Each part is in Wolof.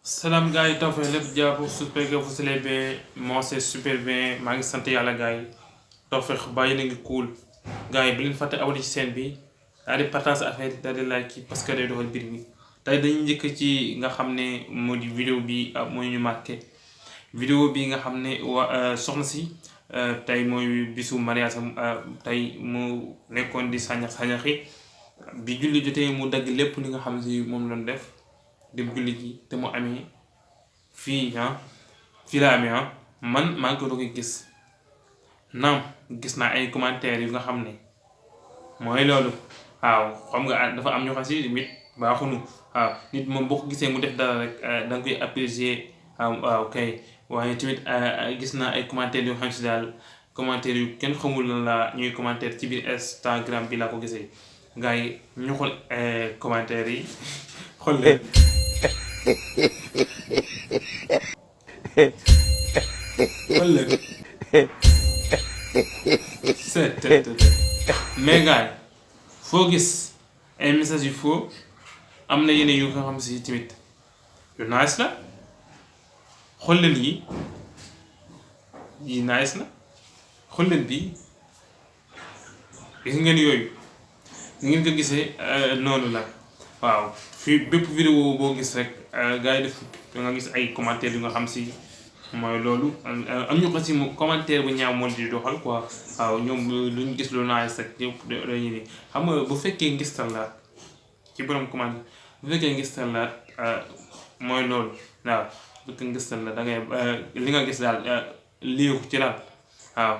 Salam gars yi Tawfekh lépp jàpp j'espère que vous allez bien. Moi c'est super bien maa ngi sant yàlla gars yi Tawfekh bàyyi na ngi cool gars yi bu leen fàtte abonné ci chaîne bi daal di partage affaire yi daal di like parce que day doxal mbir mi tey dañuy njëkk ci nga xam ne moo di vidéo bi mooy ñu marqué vidéo bi nga xam ne soxna si tey mooy bisu mariage tey mu nekkoon di sañaxi bi julli jotee mu dagg lépp li nga xam si moom lañ def dem julli ji te mu amee fii fii la amee man maa ngi ko doog a gis naam gis naa ay commentaires yu nga xam ne mooy loolu waaw xam nga dafa am ñoo xam si tamit baaxunu waaw nit moom boo ko gisee mu def dara rek da nga koy apprécier waaw kay waaye tamit gis naa ay commentaires yoo xam si daal commentaires yu kenn xamul lan la ñuy commentaire ci biir Instagram bi laa ko gisee gars yi ñu xool commentaires yi xool leen xool leen mais gars yi foo gis ay messages yu faux am na yeneen yu nga xam si tamit yu nice la xool leen yi nice na xool leen bii gis ngeen yooyu ni ngeen ko gisee noonu la waaw fii bépp vidéo boo gis rek gars yi def da nga gis ay commentaires yu nga xam si mooy loolu am ñu ko si mu commentaire bu ñaaw moo di doxal quoi waaw ñoom lu ñu gis lu nice rek ñëpp dañuy ni xam nga bu fekkee ngistal la ci borom commentaire bu fekkee ngistal la mooy loolu waaw bu fekkee ngistal la da ngay li nga gis daal lii ci daal waaw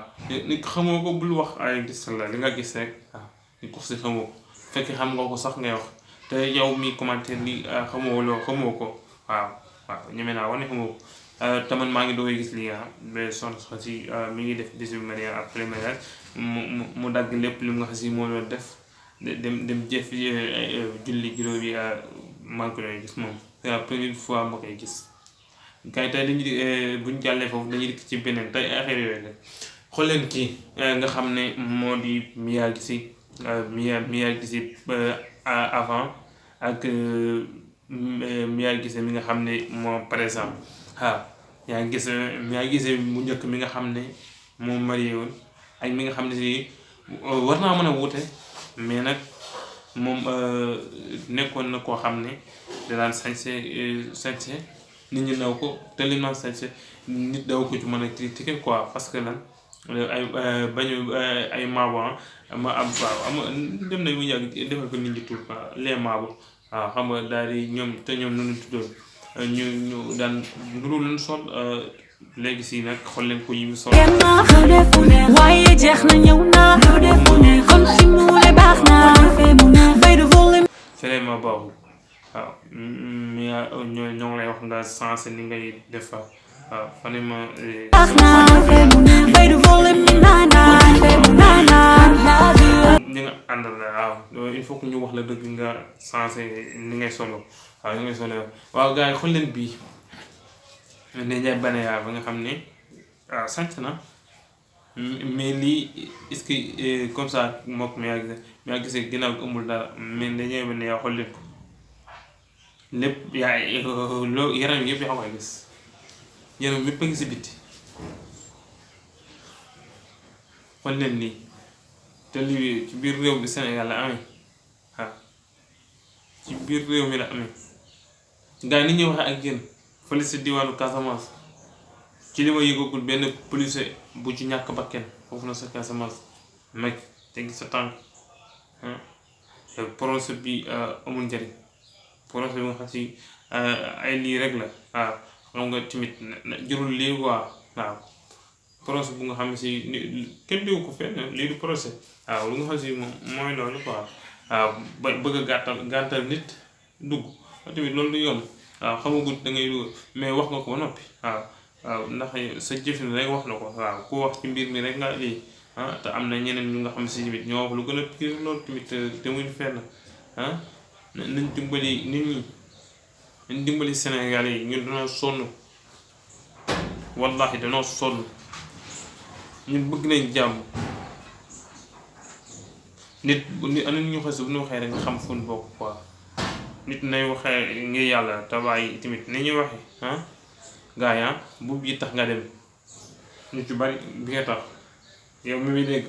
ni xamoo ko bul wax ay ngistal la li nga gis rek waaw ni ko si xamoo ko fekkee xam nga ko sax ngay wax te yow mi commentaire li xamoo ko waaw ñeme naa wane xamoo ko te man maa ngi doogay gis lii ba soxna si mi ngi def début mariage après mariage mu dagg lépp li nga xam si moo doon def dem jëf julli juróom bi maa ngi ko doon gis moom c'est la première fois ma koy gis kay tey dañuy buñ jàllee foofu dañuy dikk ci beneen tey affaire yooyu la xool leen kii nga xam ne moo di Mia Guissé Mia Guissé avant ak Mia Guissé mi nga xam ne moo par exemple waaw yaa ngi gis Mia Guissé mu njëkk mi nga xam ne moom marié woon ak mi nga xam ne si war naa mën a wuute mais nag moom nekkoon na koo xam ne danaan sañse nit ñi naw ko te li naan sañse nit daw ko ci mën a critiquer quoi parce que lan ay bañu ay maabo ma am waaw am dem na mu yàgg defal ko nit ñi tuur les maabo waaw xam nga daal di ñoom te ñoom noonu tuddoon ñu daan nduru leen sol léegi si nag xool leen ko yi mu sol waaye jeex na ñëw na kon fi mu ne baax na vraiment baaxul waaw ñoo ngi lay wax nga sensé ni ngay def waaw vraiment ñi nga àndal la waaw il faut que ñu wax la dëgg nga sensé ni ngay solo waaw ni ngay solo waaw gars yi xool leen bii ne Ndiaye Banaya ba nga xam ne waaw sant na mais lii est-ce que comme ça mook Mia Guissé ginnaaw ko amul dara mais Ndiaye Banaya xool leen ko lépp loo yaram yëpp yaa koy gis yaram yëpp a ngi si bitti xool leen nii te lii ci biir réew bi Sénégal la amee waaw ci biir réew mi la amee gars yi ni ñuy waxee ak yéen fële si diwaanu Casamance ci li ma yëgagul benn policier bu ci ñàkk bakken foofu na sa Casamance meg te gis sa tànk procès bi amul njëriñ procès bi nga xam si ay lii rek la waaw xam nga tamit jërul lii quoi waaw procès bu nga xam si kenn diwu ko fenn lii du procès waaw lu nga xam si moom mooy loolu quoi waaw ba bëgg a gàttal nit dugg tamit loolu du yoon waaw xamagut da ngay dugg mais wax nga ko ba noppi waaw ndax sa jëfin rek wax na ko waaw ku wax ci mbir mi rek nga lii te am na ñeneen ñu nga xam si tamit ñoo wax lu gën a pire loolu tamit te muñ fenn nañ dimbali nit ñi nañ dimbali Sénégal yi ñun dañoo sonn wallahi dañoo sonn ñun bëgg nañ jàmm nit bu ñu xas bu ñu waxee rek nga xam fu ñu bokk quoi nit nay waxee ngir yàlla te bàyyi tamit ni ñuy waxe gaa yi bu bii tax nga dem nit yu bari bi nga tax yow mi muy dégg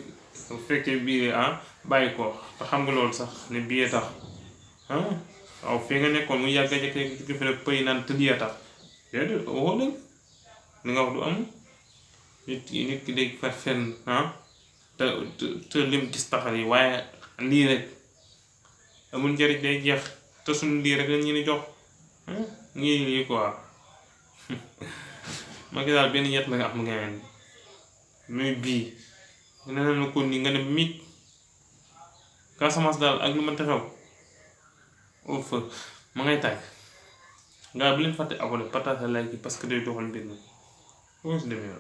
bu fekkee bii bàyyi ko te xam nga loolu sax ne bii tax waaw fii nga nekkoon mu yàgg a jekk fi ne pëy naan tëdd ya tax déedéet waxoo dëgg li nga wax du am nit ki day far fenn te lim gis taxal yi waaye lii rek amul njëriñ day jeex te suñu lii rek lañ ñu ni jox ngi lii quoi ma gi daal benn yet la nga am nga muy bii dina na ko ni nga ne mit Casamance daal ak lu ma taxaw au feu ma ngay tàgg ngaa bu leen fàtte abonné partage like parce que day doxal mbir mi foo si demee